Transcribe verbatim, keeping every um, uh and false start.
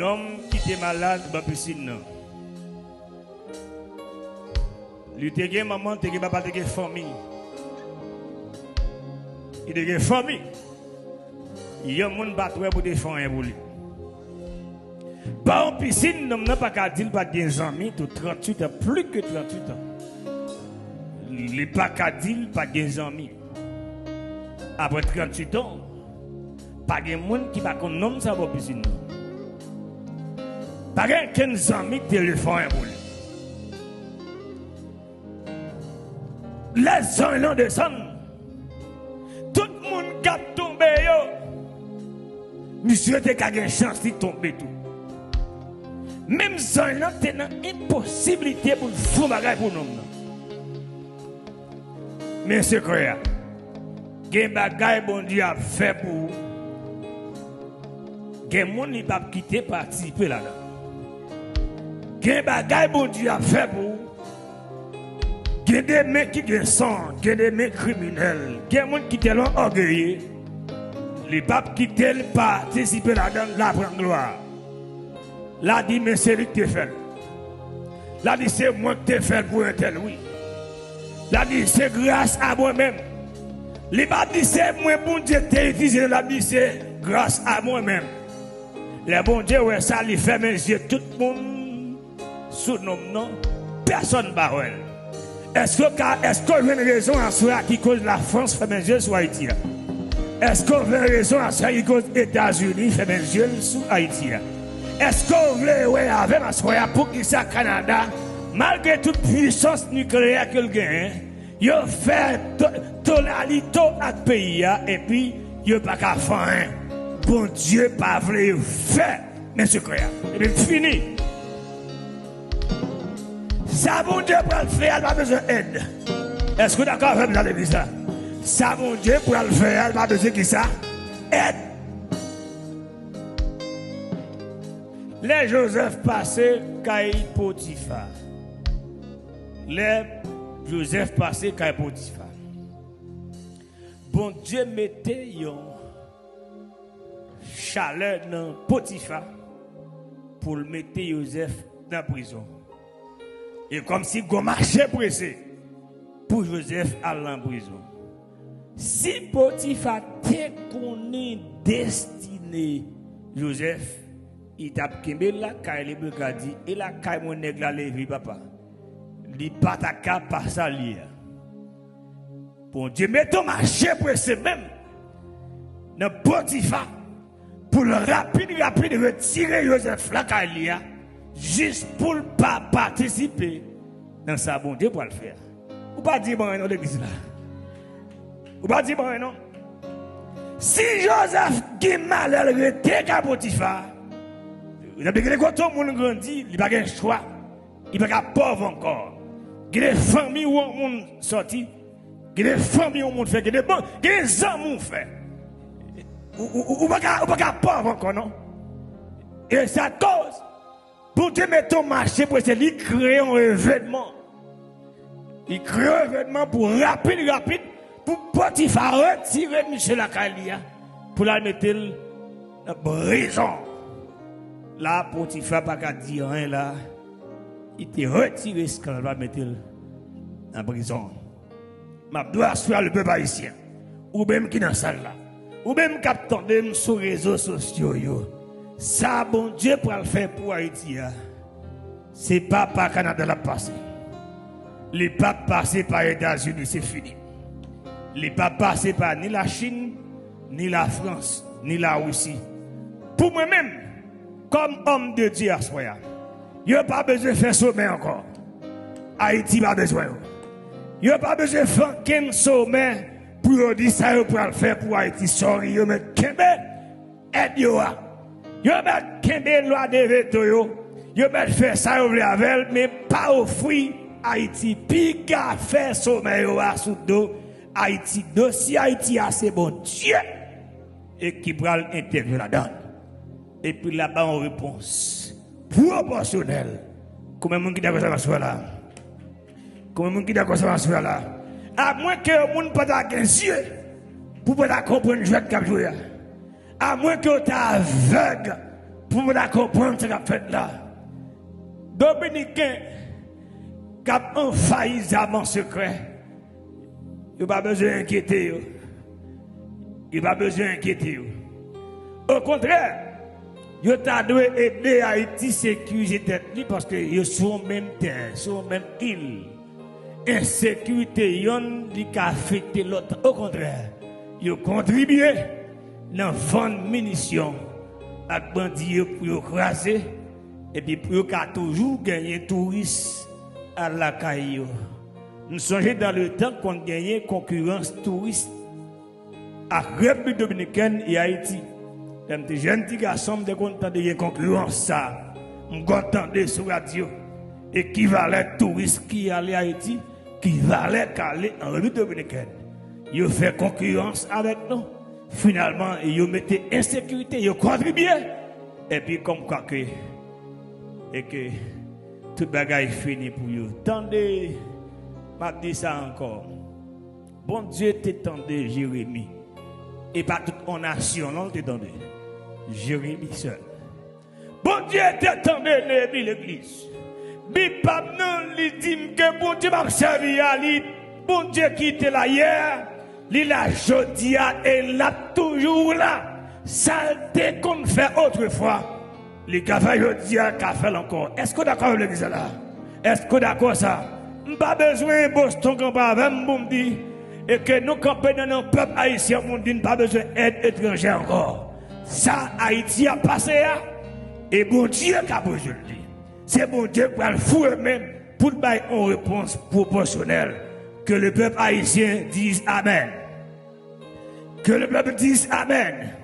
Nonm ki te malad ban pisin nan. Li te gen manman, te gen papa, te gen fanmi. Li te gen fanmi. Yon moun pa t wè pou te fè anyen pou li. Ba yon pisin, nonm nan pa ka di l pa t gen zanmi tou, tranntuit an, plis ke tranntuit an. Li pa ka di l pa t gen zanmi. Apre tranntuit an, pa gen moun ki pa konn nonm sa bò pisin nan. Pa gen kenn zanmi ki te vle fè anyen pou li. Lè zanj lan desann, tout moun k ap tonbe yo, misye te ka gen chans li tonbe tou. Menm zanj lan te nan enposiblite pou l fè yon bagay pou nonm nan. Men sekrè a. Gen bagay Bondye ap fè pou ou. Gen moun li p ap kite patisipe ladan. Gen bagay Bondye ap fè pou ou. Gen de men ki gen san, gen de men kriminèl. Gen moun ki tèlman ògeye, li p ap kite l patisipe ladan l, l a pran glwa. L a di, men se li ki te fè l. L a di, se mwen ki te fè l pou entèl, wi. L a di, se gras a mwen menm. Li pa di, se mwen Bondye te itilize, l a di, se gras a mwen menm. Lè Bondye wè sa, li fèmen zye tout moun sou nonm nan, pèsonn pa wè l. Èske w ka, èske w jwenn rezon aswè a ki koz Lafrans fèmen zye l sou Ayiti a? Èske w jwenn rezon aswè a ki koz Etazini fèmen zye l sou Ayiti a? Èske w vle wè avè m aswè a poukisa Kanada, malgre tout pwisans nikleyè ke l genyen, yo fè to-, tolalito ak peyi a, epi yo pa ka fè anyen? Bondye pa vle yo fè. Men sekrè a. Epi m fini. Sa Bondye pral fè a, l pa bezwen èd. Èske w dakò avè m nan legliz la? Sa Bondye pral fè a, l pa bezwen kisa? Èd. Lè Jozèf pase kay Potifa. Lè Jozèf pase kay Potifa. Bondye mete yon chalè nan Potifa pou l mete Jozèf nan prizon. E kòmsi gon mache prese pou Jozèf al nan prizon. Si Potifa te konnen destine Jozèf, li t ap kenbe l lakay li pou l ka di, e lakay mwen nèg la leve, papa. Li pa ta ka pa sa l ye a. Bondye mete yon mache prese menm nan Potifa pou l rapid, rapid retire Jozèf lakay li a, jis pou l pa patisipe nan sa Bondye pral fè a. Ou pa di m anyen non, legliz la. Ou pa di m anyen non. Si Jozèf gen malè l rete kay Potifa, gen de kote yon moun grandi, li pa gen chwa. Li pa ka pòv ankò. Gen de fanmi yon moun sòti. Gen de fanmi yon moun fè. Gen de bon, gen de zanmi w fè. Ou, ou, ou, ou pa ka, ou pa ka pòv ankò, non. E sa koz, Bondye mete yon mache prese, li kreye yon evènman. Li kreye yon evènman pou rapid, rapid, pou Potifa retire misye lakay li a, pou l al mete l nan prizon. La, Potifa pa ka di anyen la. Li te retire esklav la, mete l nan prizon. M ap di w aswè a, lepèp ayisyen, ou menm ki nan sal la, ou menm k ap tande m sou rezo sosyo yo, sa Bondye pral fè pou Ayiti a, se pa pa Kanada l ap pase. Li p ap pase pa Etazini, se fini. Li p ap pase pa ni Lachin, ni Lafrans, ni Larisi. Pou mwen menm, kòm òm de Dye aswè a, yo pa bezwen fè somè ankò. Ayiti pa bezwen yo. Yo pa bezwen fè okenn somè pou yo di sa yo pral fè pou Ayiti. Sorry, yo mèt kenbe èd yo a. Yo mèt kenbe lwa de veto yo. Yo mèt fè sa yo vle avè l, men pa ofri Ayiti. Piga fè somè yo a sou do Ayiti. Dosye Ayiti a se Bondye e ki pral entèvyen ladan l. Epi l ap ba yon repons pwopòsyonèl. Konbyen moun ki dakò sa m ap sou la? Konbyen moun ki dakò sa m ap sou la? Amwenke yon moun pa ta gen zye pou pa ta konprann jwèt k ap jwe a. Amwenke yo ta avèg pou moun la konprann sa k ap fèt la. Dominiken k ap anvayi zam an sekrè, yo pa bezwen enkyete yo. Yo pa bezwen enkyete yo. Okontrè, yo ta dwe ede Ayiti sekirize tèt li paske yo sou yon menm tè, sou yon menm il. Ensekirite yonn li ka afekte lòt. Okontrè, yo kontribye nan vann minisyon ak bandi yo pou yo kraze, epi pou yo ka toujou genyen touris al lakay yo. M sonje dan letan konn genyen konkirans touris ak Repiblik Dominikèn e Ayiti. Lè m te jèn ti gason, m te konn tande gen konkirans sa. M konn tande sou radyo. E ki valè touris ki ale Ayiti, ki valè k ale an Repiblik Dominikèn. Yo fè konkirans avèk nou. Finalman, yo mete ensekirite, yo kontribye. Epi kòmkwa ke, e ke tout bagay fini pou yo. Tande, m ap di sa ankò. Bondye te tande Jeremi. E pa tout yon nasyon non l te tande. Jeremi sèl. Bondye te tande Neyemi, legliz. Bib pa m nan, li di m ke Bondye m ap sèvi a, li Bondye ki te la yè, li la jodi a e l ap toujou la. Sa l te konn fè otrefwa, li ka fè jodi a, l ka fè l ankò. Èske w dakò avè m legliz la? Èske w dakò sa? M pa bezwen Boston kanpe avè m pou m di e ke nou kanpe nan non pèp ayisyen pou n di n pa bezwen èd etranje ankò. Sa Ayiti ap pase a, e Bondye k ap rezoud li. Se Bondye k pral foure men l pou l bay yon repons pwopòsyonèl. Que le peuple haïtien dise amen. Que le peuple dise amen.